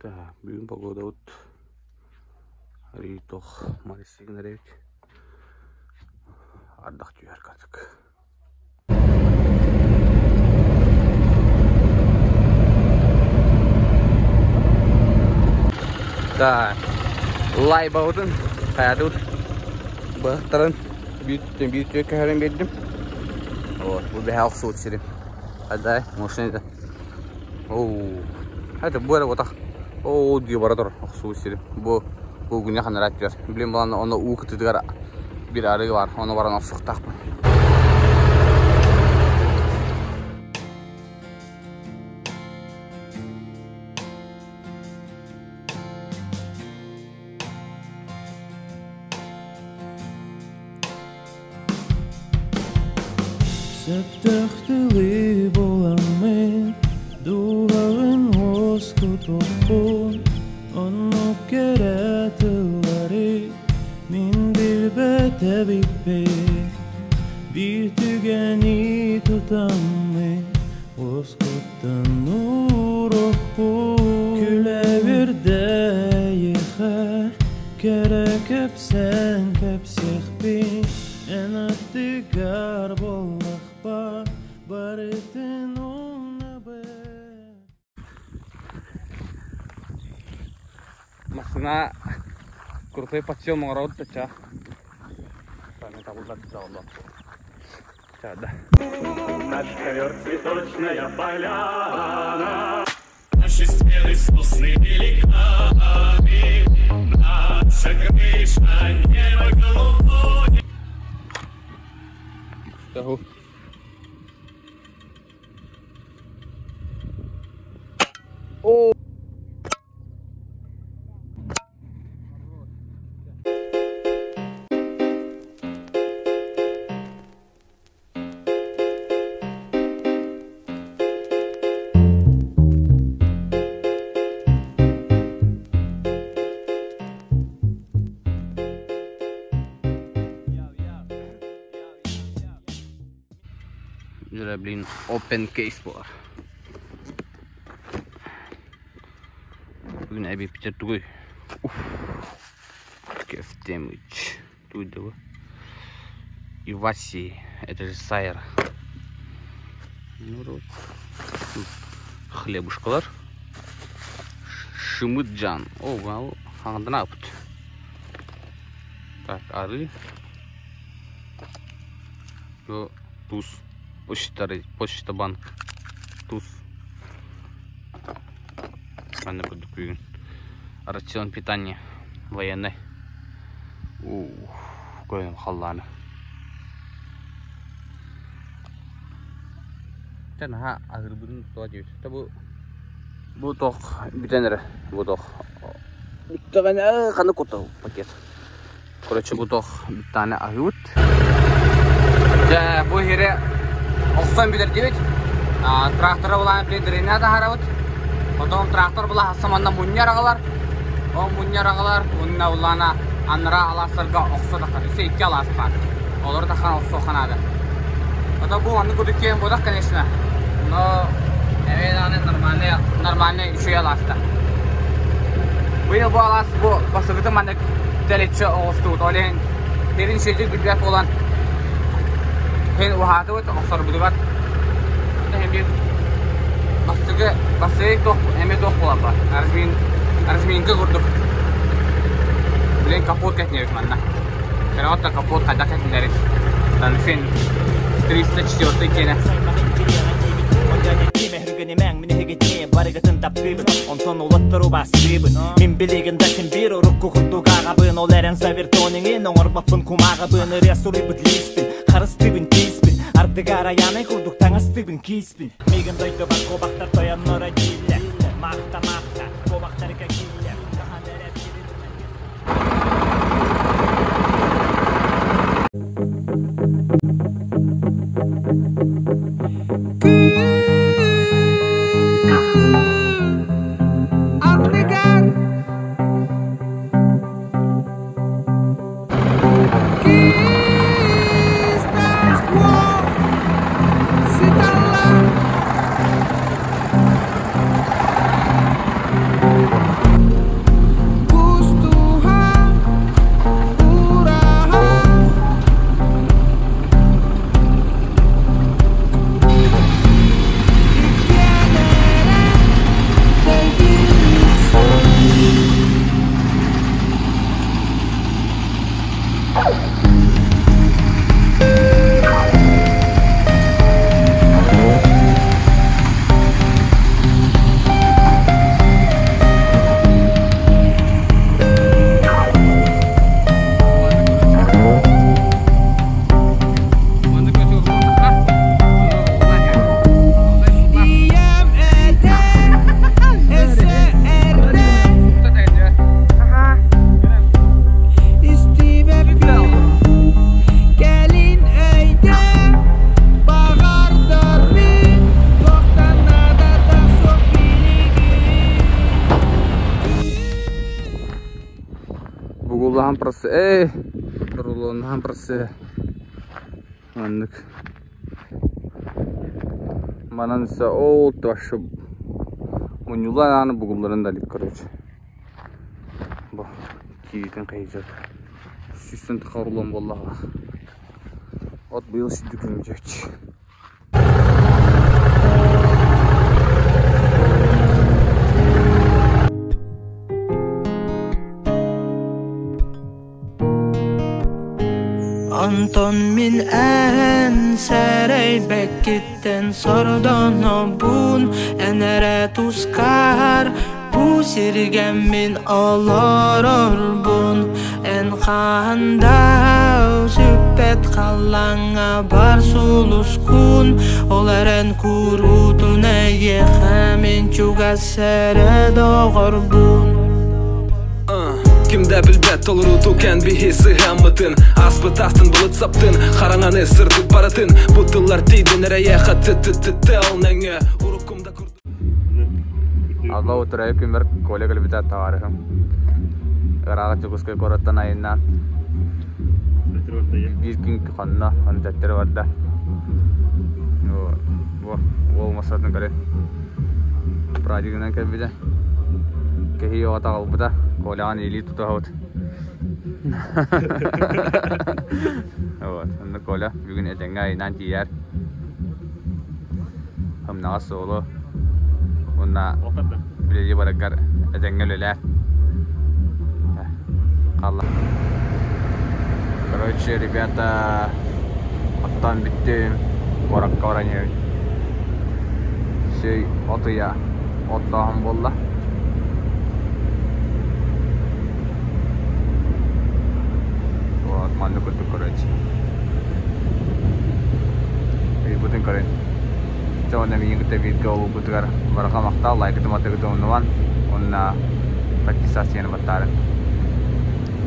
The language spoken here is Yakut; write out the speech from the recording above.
Так, бүгүн погодабыт арыый туох марисигин эрэбит. Ардах түһэр катык. Так, лайбабытын хайатыбыт быһахтарын биир биир түө көһөрөн биэрдим. Вот, бу бэһэ охсубут сирим. Хадай, машина Оо, это бу эрэ ботах. Оо, дии бара тур охсубут сирим. Бу бу күнэ ханара түөр. Билин балан ону уу кытытыгар бир арыы бар. Ону баран охсуохтаахпын. Сөптөөх тылы буламмын, дууһабын уоскутуохпун, оннук кэрэ тыллары мин билбэт эбиппин. Биир түгэни тутаммын, уоскуттан ууруохпун. Күлэбирдэ эйиэхэ, кэрэ кэпсээн кэпсиэхпин, эн аттыгар буоллахпа, барытын умнабын. Массына крутой подсъем оҥоробут да ча. Да. Наш ковер цветочная поляна. Наши стены сосны великаны. Наша крыша небо голубое. Того. О! Дьэ, блин, open case буолар. Бүгүн эбиппитэ тугуй? Уф. Кефтемыч. Туй да бу? Иваси. Это же сайр. Ну, вот. Хлебушкалар. Шымыджан. О, вау. Хаҥадан ааппыт. Так, арыы. Бу туз. Почта, почта банк. Туз. Манна курдук бүгүн. Рацион питания военный. Ух, көйөн халлааны. Чэ наһаа аһыырбытын суох диэбит. Та бу бу туох бүтэн эрэ. Бу туох бүттэҕинэ ханнык куттал пакет. Короче, бу туох бүттэҕинэ аһыыбыт. Дьэ, бу иһири охсон бүтэрдибит. Трактора булаан билин дренаж таһаарабыт. Потом трактор була хасса манна мунньар аҕалар. Ол мунньар аҕалар уонна улаана анараа алаастарга охсо таххар. Өссө икки алаас баар. Олору таххан охсуохха наада. Ото бу маннык курдук киэн буолах, конечно. Но эмиэ даҕаны нормальный, нормальный үчүгэй алааста. Быйыл бу алаас бу бастакытын маннык дэлэччи оҕустубут. Ол иһин сирин сирдик билбэт буолан иһин уһаатыбыт, охсорбутугар. Иһин биир бастакы бастакы туох эмиэ туох буолан бар. Размин разминка курдук. Билин капот кэтинэбит манна. Кыраҕат да капот хайдах кэтинэрин. Фин 304 киэнэ. Барыгытын таптыыбын, онтон улаттар убаастыыбын. Мин билигин да син биир урукку курдук ааҕабын, ол эрэн завертониҥин оҥорбоппун кумааҕыбын, ырыа суруйбут лииспин, харыстыыбын тииспин, ардыгар айаанай курдук таҥастыыбын кииспин. Миигин дойдубар куобахтар тойонноро дииллэр, маахта маахта, куобахтарга кииллэр, хаһан эрэ Ардыгар киистээх уол сыталлар. Рулаһан процесс, эй, рулоннаһан процесс. Маннык. Манан ол вообще мунньуллан ааны бугулларын да илик короче. Бу кииритин хайыжат. Сүүстэн тахса рулон буоллаҕа. От быйыл сүүрдүк күнүмдьүөч. Онтон мин эн сэрэйбэккиттэн сордонобун Эн эрэ тускар бу сиргэ мин олорорбун Эн хаһан да сүппэт халлааҥҥа бар сулускун Ол эрэн куруутун эйиэхэ мин чугас эрэ доҕорбун Ким да билбэт толоруту кэн биһи сыһыаммытын Ааспыт астын былыт саптын Хараҥаны сырдык барытын Бу тыллар тиийдин эрэйэхэ т-т-т-тыл нөҥүө Уруккум да курдук Алла утарайы күммэр Коля кэлбитэ товарыһым. Ыраах Дьокуускай куораттан айаннаан биир күн хонно, ону төттөрү барда. Бу уол массатын көрөн празднигынан кэлбитэ. Кэһии оҕото аҕалбыта, Коляҕын илии тутуһабыт. Вот, онно Коля бүгүн этэҥҥэ айаннаан тиийээр. Ымнаҕас суолу уонна үлэлии бараргар этэҥҥэ үлэлээ. Хаалла. Короче, ребята, оттоон бүттүм. Куоракка баран иһэбин. Сүй от ыйа оттооһун буолла. Вот, маннык курдук короче. Ыйбытын көрөн. Дьэ уонна миигин кытта бииргэ олуйбутугар барҕа махтал, лайкытым атыгытын умнубан уонна подписаться баттаарын.